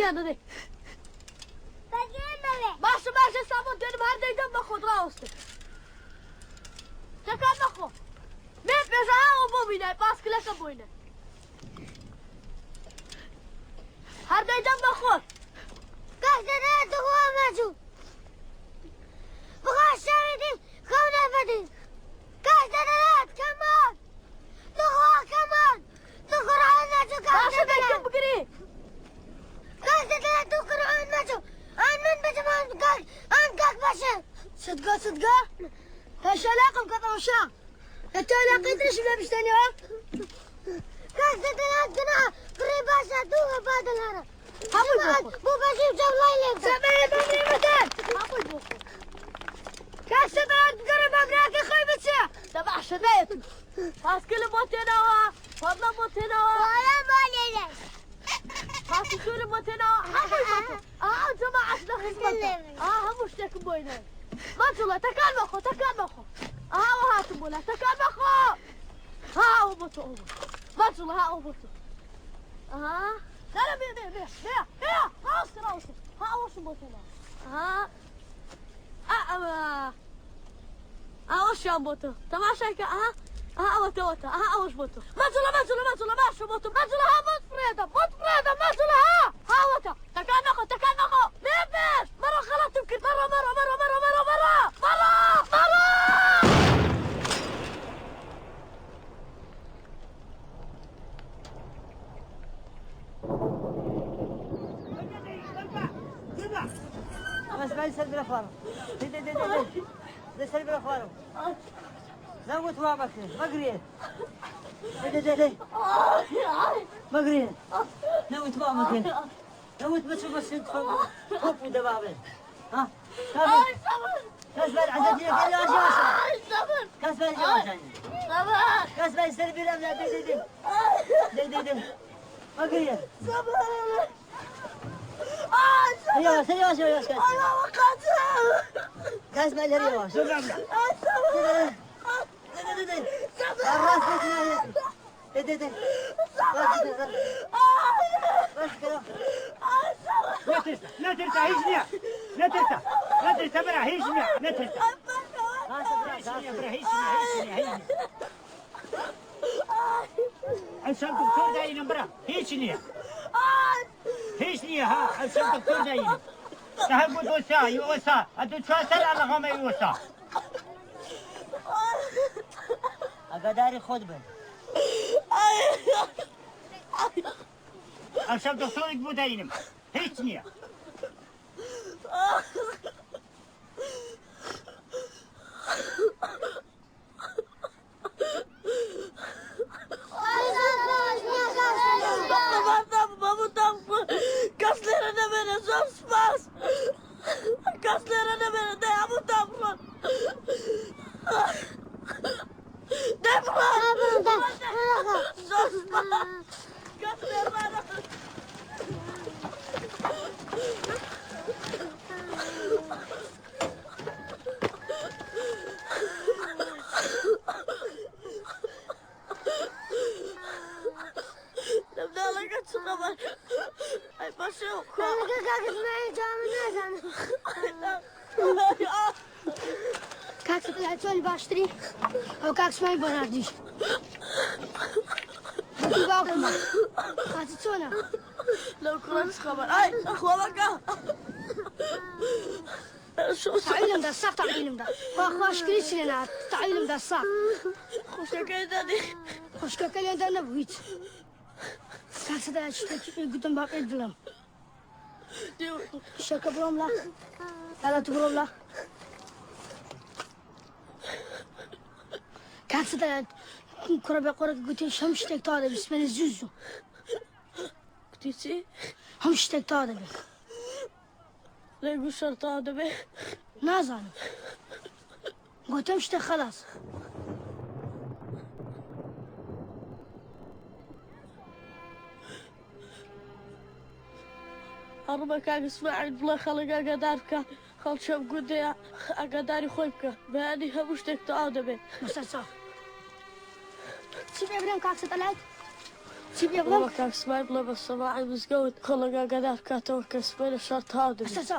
هەموویان دەدەی. باشە باشە ئێستا بۆت دێنم هەر دەیدەم بە خۆت ڕاوەستە. تەکان مەخۆ. مێ پێشە ها ئەوە بۆ بینای پاسکلەکە بۆینە. هەر دەیدەم بە خۆت. کاک دەدە دخوا مەچوو. بخوا شەوی خەو نەفەدی. کاک دەدەلات کەمان. دخوا کەمان. دخوا نەچوو کاک باشە دەیکەم بگری. کاک دەدەلات دو قرآن مەچوو. ئان من بچم ئان کاک ئان کاک بەشە. صدقة صدقة هشلاقم كطوشة انت لقيت ليش ما بشتني کاک دەدەلات گنا قڕی باشە دوو بادل هەرە. هەمووی بۆ خۆت. بۆ بەشی جەوڵای لێ بکە. سەبەرە بەمری متن هەمووی بۆ خۆت. کاک سەبەرە بگەڕێ بە براکەی خۆی بچێ. دە باشە دایە تو پاسکلم بۆ تێناوە فەضلم بۆ تێناوە باڵام بۆ لێرە. پاسی سوورم بۆ تێناوە هەمووی بۆ تۆ. ئا ئەو جەماعەش لە خزمەتە. ئا هەموو شتێکم بۆی ناوی. مەجوڵە تەکان مەخۆ تەکان مەخۆ. ئا ئەوە هاتم بۆ لا تەکان مەخۆ. ها ئەوە بۆ تۆ ئەوە بۆ تۆ. مەجوڵە ها ئەوە بۆ تۆ. ئا لا لا بێ بێ بێ بێ بێ ڕاوەستە ڕاوەستە ها ئەوەشم بۆ تێناوە. ها ئا ئەوە ئەوەشیان بۆ تۆ تەماشای کە ئەها ئەها ئەوەتە ئەوەتە ئەها ئەوەش بۆ تۆ مەجوڵە مەجوڵە مەجوڵە باشە بۆ تۆ مەجوڵە ها بۆت فڕێدەم بۆت فڕێدەم مەجوڵە ها ها ئەوەتە تەکان مەخۆ تەکان مەخۆ بێ پێش مەڕۆ خەڵەتم کرد مەڕۆ مەڕۆ مەڕۆ مەڕۆ مەڕۆ مەڕۆ مەڕۆ مەڕۆ. بس بعد سر بلا خوارم دي دي دي دي دي سر بلا خوارم نموت ما بكر مقرية دي دي دي مقرية نموت ما بكر نموت بس بس انت خوف ودبابة ها كاس بعد عزتي لك الا جواسة كاس بعد جواسة كاس بعد سر بلا دي دي دي دي دي دي مقرية يا يا يا يا كاس مال يا شو لا ترسى لا ترسى هيش نيا لا ترسى لا ترسى برا هيش نيا لا ترسى هيش نيا برا هيش نيا هيش نيا هيش نيا عشان دكتور داين برا هيش نيا هيش نيا ها عشان دكتور داين تهبو دوسا يوسا ادو تشاسر على غما يوسا ئاگاداری خۆت بن. عشان دكتورك بو داينم هيش نيا کەس لێرە نەمێنێ زۆر سوپاس کەس لێرە نەمێنێ دەی هەمووتان بڕۆن دەی بڕۆن زۆر سوپاس کەس لێرە نەمێنێ. لە مناڵەکە چ خەبەر ئەی پەشێو خوا. ماڵەکە کاک ئیسماعیل جواب نازانم. کاک سەتەلای چۆنی باشتری ئەو کاک سمای بۆ ناردی گوتی باوکمە خاچی چۆنە لەو کوڕە چ خەبەر ئای خۆڵەکە تەعویلم دا ساق تەعویلم دا خوا خوا شکری چ لێ نەهات تەعویلم دا ساق خوشکەکەی دەدی خوشکەکە لێدا نەبوو هیچ کاک سەتەلای شتێکی گوتم با پێت بڵێم شەکە بڕۆم لا لالا تو بڕۆم لا کاک سەتەلای کوڕە بێ قۆڕەکە گوتی هەم شتێک تەوا دەبی سمێنە زوو زوو گوتی چی هەم شتێک تەوا دەبێ لێ گوت شەڕ تەواو دەبێ نازانم گوتم شتێک خەلاس. ئەڕمە کاک ئیسماعیل بڵێ خەڵک ئاگادار بکە خەڵکی ئەم گوندەیە ئاگاداری خۆی بکە بەیانی هەموو شتێک تەواو دەبێ. بەسەر چاو. چی پێ بڵێم کاک سەتەلایت؟ چی پێ بڵێم؟ بابا کاک سمایل بڵێ بە سەماعی مزگەوت خەڵک ئاگادار بکاتەوە کە سبەی لە شار تەواو دەبین. ئەستا.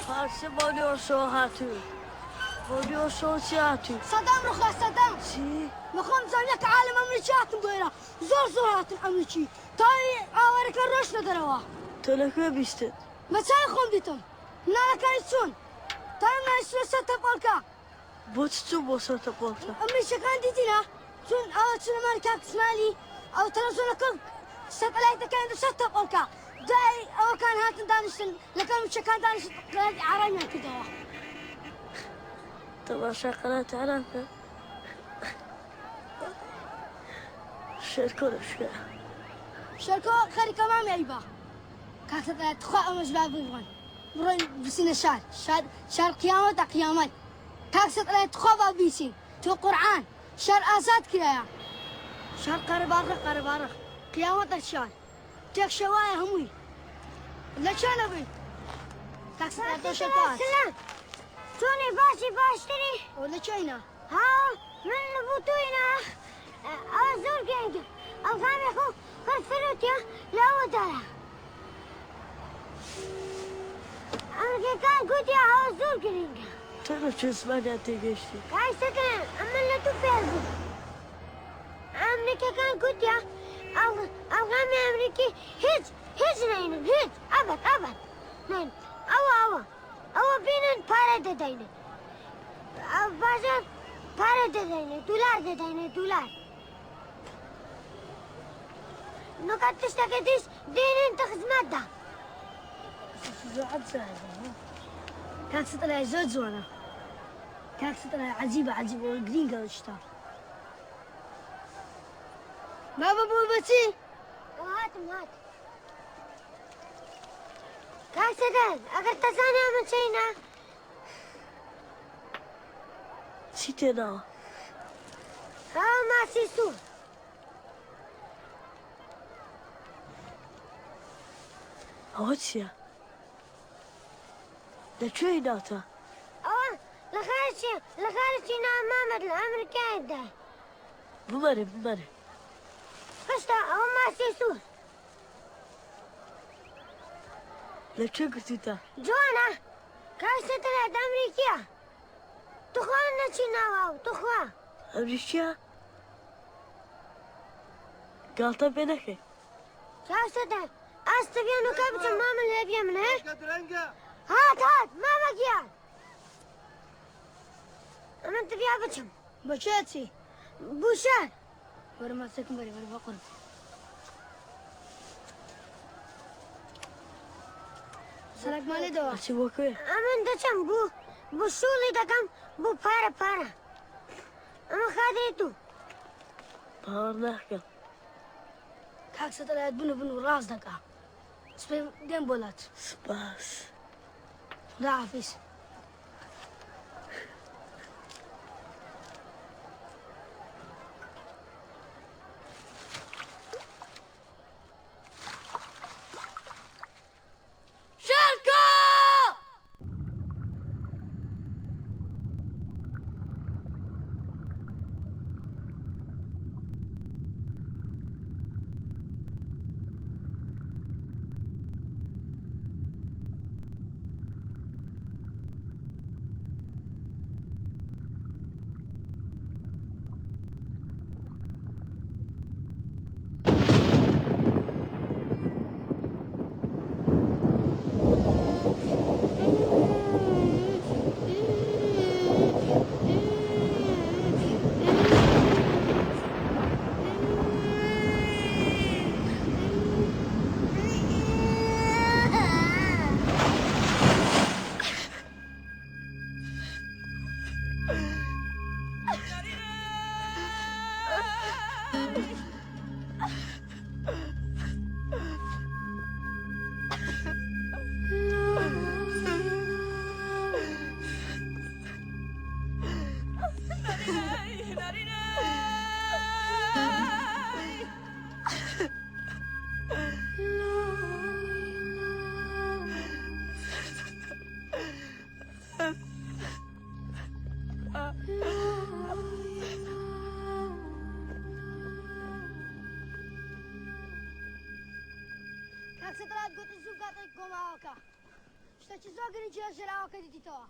پارچە بۆ نیوەشەوە هاتووی بۆ نیوەشەوە چی هاتووی؟ سەدام ڕوخا سەدام. چی؟ بەخۆم زانیە کە عالەم ئەمریکی هاتن بۆ ئێرە زۆر زۆر هاتن ئەمریکی تاوی ئاوارەکە ڕۆشتە دەرەوە. تۆ لەکوێ بیستت؟ بە چاوی خۆم دیتم مناڵەکانی چوون تاوی مناڵی چوونە سەر تەپۆڵکە. بۆچ چوون بۆ سەر تەپۆڵکە؟ ئەمریکیەکان دیتینە چوون ئەوە چوونە ماڵی کاک سمایلی ئەو تەلەفزیۆنەکە سەتەلایتەکەیان دە سەر تەپۆڵکە دوای ئەوەکان هاتن دانیشتن لەگەڵ مووچەکان دانیشتن قەناتی ئارامیان کردەوە. تەماشای قەناتی ئارام بکە شێرکۆ لەکوێیە؟ شێرکۆ خەریکە مامی ئەیبا. کاک سەتەلایت تخوا ئەمەش با بڕۆین بڕۆین بچینە شار شار شار قیامەتە قیامەت کاک سەتەلایت تخوا با بیچین تۆ قورعان شار ئازاد کرایە شار قەرەباڵغە قەرەباڵغ قیامەتە شار تێک شەوایە هەمووی لە کوێ نەبووی کاک سەتەلایت تۆ شێرکۆ هات. چۆنی باشی باشتری؟ ئەوە لە کوێینە؟ ها من لە بۆ تۆینە ئەوە زۆر گرنگە ئەڵغامی خۆ خەر فرۆتیە لە ئەوەدایە ئەمریکیەکان گوتیان ئەوە زۆر گرنگە. تۆ لە کوێ زمانیان تێگەیشتی؟ کاک سەتەلایت ئەمن لە تۆ فێر بووم. ئەمریکیەکان گوتیان ئەڵغامی ئەمریکی هیچ هیچ نەینن هیچ ئەبەد ئەبەد نەین ئەوە ئەوە ئەوە بینن پارە دەدەینێ بازار پارە دەدەینێ دولار دەدەینێ دولار نوکە تشتەکە دیش دێنن تە خزمەتدا. کاک ستەلای زۆر جوانە کاک ستەلای عەجیبە عەجیبە گرینگە ئەو شتە. بابە بۆ بەچی؟ هاتم هات. کاک سەدر ئەگەر تەزانێ ئەمە چینە؟ چی تێناوە؟ ها ماسی سوور. ئەوە چییە؟ لە کوێی ناتە؟ ئەوە لە خارجی لە خارجی نا مامەد لە ئەمریکایدا. بمەرێ بمەرێ. هەشتا ئەوە ماسی سوور. لە کوێ گرتووتە؟ جوانە کاک سەتەلایت ئەمریکیە توخوا نەچی ناو ئاو توخوا. ئەمریکیە؟ گاڵتەم پێ نەکەی. کاک سەتەلایت ئاست بێن و کە بچم مامە لێ بێ من هات هات مامە گیان ئەمن تبیا بچم. بۆ کوێ ئەچی؟ بۆ شار. وەرە ماچێکم بەرێ وەرە بەقورب. سەرەکمان لێ دەوە. ئەچی بۆ کوێ؟ ئەمن دەچم بۆ بۆ شوڵی دەکەم بۆ پارە پارە ئەمە خاتری تو. باوەڕ ناکەم. کاک سەتەلایت بنوو بنوو ڕاست دەکا سبەی دێم بۆ لات. سوپاس. خودا حافیز. شتێکی زۆر گرنگی لە ژێر ئاوەکە دیتەوە.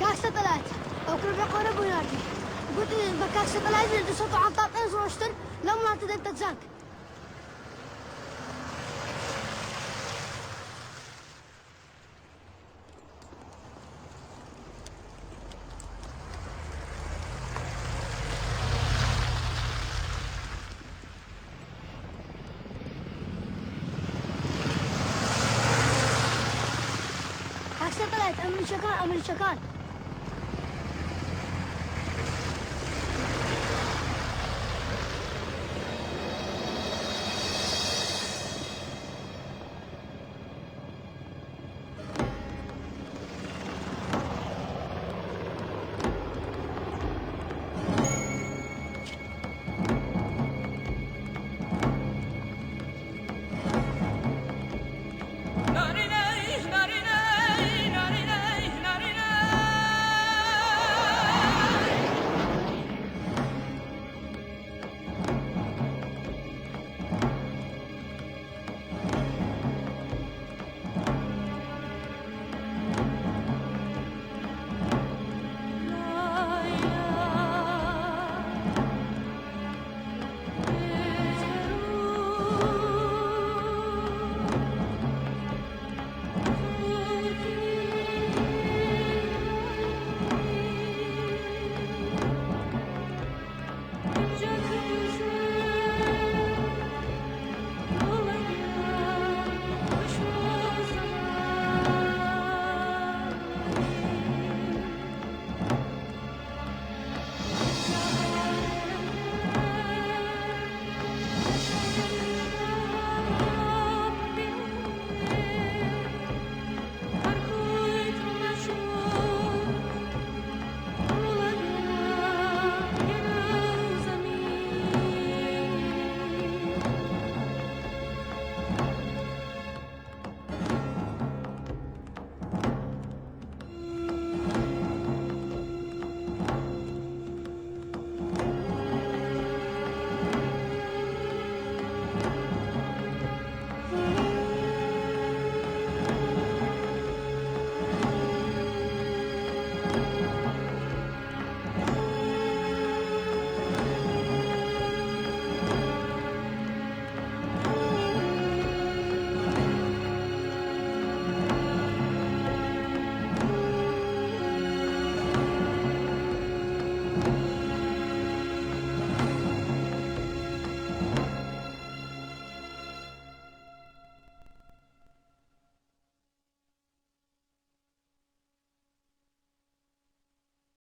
کاک سەتەلایت ئەو کوڕە بێ قۆرە بۆ ناردی گوتی بە کاک سەتەلایت 275 ڕۆژتر لەم وڵاتە دەبتە جەنگ. کاک سەتەلایت ئەمریکیەکان ئەمریکیەکان.